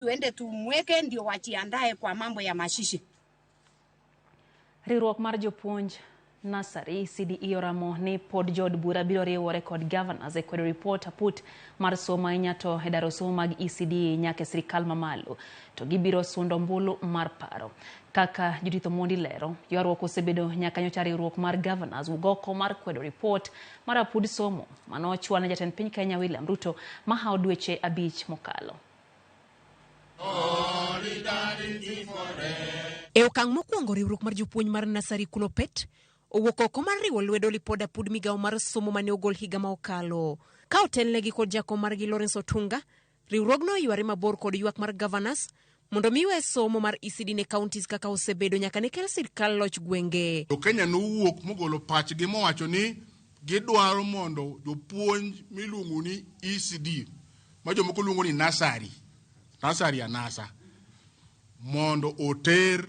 Tuende tumweke ndio wajiandae kwa mambo ya mazishi. Riwruok mar jopuonj nursery CDE oramo ni pod jood bura biro riwore kod governors e kwedo ripot aput mar somo ahinya to e daro somo mag ECD nyaka e sirikal mamalo to gibiro sundo ombulu mar paro. Kaka Judith Omondi lero, ywaruok osebedo nyaka nyocha riwruok mar governors wuog oko mar kwedo ripot mar apud somo mane ochwal ne jatend piny Kenya William Ruto mahawo dweche 5 mokalo. E okang' mokwongo, riwruok mar jopuonj mar nursery Kunopet owuok oko mar riwo lwedo lipod apud migawo mar somo mane ogol higa ma okalo. Ka otelnegi kod jakom margi Lawrence Otunga, riwruogno oyware mabor kod ywak mar governors mondo mi we somo mar ECD ne counties kaka osebedo nyaka ne kel sirkal loch gwenge. Jo-Kenya nowuok mogolo pachgi mowacho ni gidwaro mondo jopuonj miluongo ni ECD ma jomoko luongo ni nursery, nursery anasa mondo oter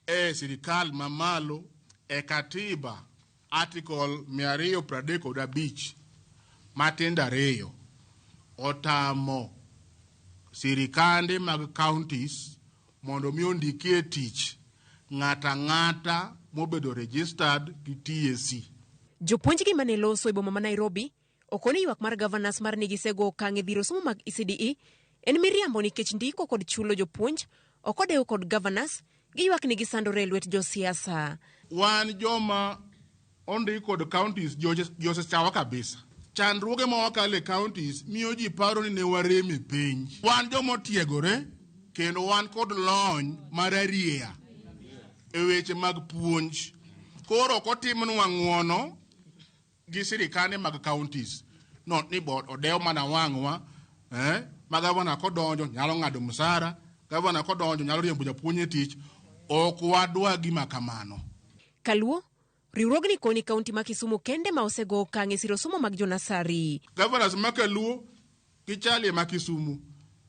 e sirikal mamalo e katiba article 235 matindo 2 otamo sirikande mag counties mondo mi ondikie tich ng'ato ang'ata mobedo registered gi TSC. Jopuonjgi mane loso e boma ma Nairobi okoni ywak mar governors mar ni gisego okang' e dhiro somo mag ECDE en miriambo nikech ndiko kod chulo jopuonj ok odew kod governors giywak ni gisandore e lwet josiasa. Wan joma ondik kod counties ji osechawa kabisa. Chandruoge ma wakale e counties miyo ji paro ni ne warem e penj. Wan joma otiegore kendo wan kod lony mar arieya e weche mag puonj. Koro ok otimnwa ng'uono gi sirikande mag counties. No, ni bo odew mana wang'wa ma gavana kodonjo nyalo ng'ado msara, gavana kodonjo nyalo riembo japuonj e tich. Ok wadwa gima kamano. Kaluo, riwruogni koni kaunti ma Kisumu kende ma osego okang' e siro somo mag jonasari. Governors ma Kaluo gi Chalie ma Kisumu,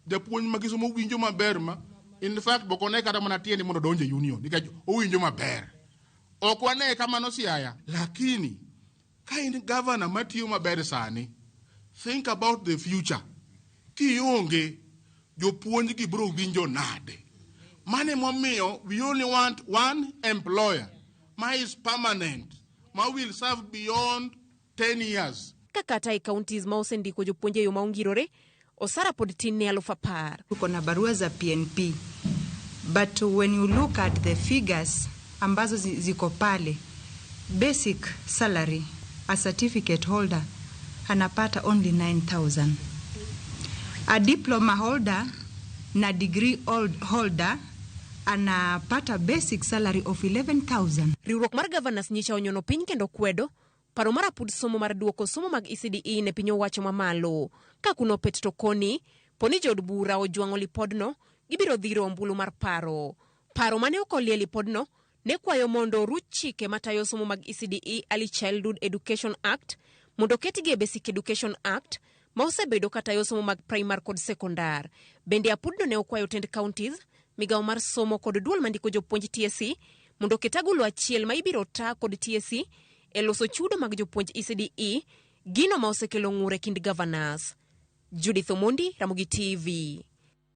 japuonj ma Kisumu winjo maber ma in fact bok one kata mana tiende mondo odonj e union nikech owinjo maber. Ok wane kamano Siaya, lakini ka in governor matiyo maber sani, think about the future. Kionge, jopuonj gi biro winjo nade? Mano emomiyo we only want one employer ma is permanent, ma will serve beyond 10 years. Ka kata e counties ma osendiko jopuonj e yo ma ongirore, osara pod tin ne 10,000. Tuko na barua za PNP, but when you look at the figures ambazo ziko pale, basic salary a certificate holder anapata only 9000, a diploma holder na degree holder anapata basic salary of 11,000. Riwruok mar governors nyicha onyono piny kendo kwedo paro mar apud somo mar duoko somo mag ECDE ne piny owacho mamalo. Ka kuno pet to koni, poni jood bura ojwang'o lipodno, gibiro dhiro ombulu mar paro. Paro mane ok olie lipodno ne kwayo mondo oruch chike matayo somo mag ECDE, Early Childhood Education Act, mondo oketgi e Basic Education Act ma osebedo katayo somo mag primar kod sekondar. Bende apudno ne okwayo tend counties, migawo mar somo kod duol mandiko jopuonj TSC mondo oket agulu achiel ma ibiro ta kod TSC e loso chudo mag jopuonj ECDE, gino ma osekelo ng'ur e kind governors. Judith Omondi, Ramogi TV.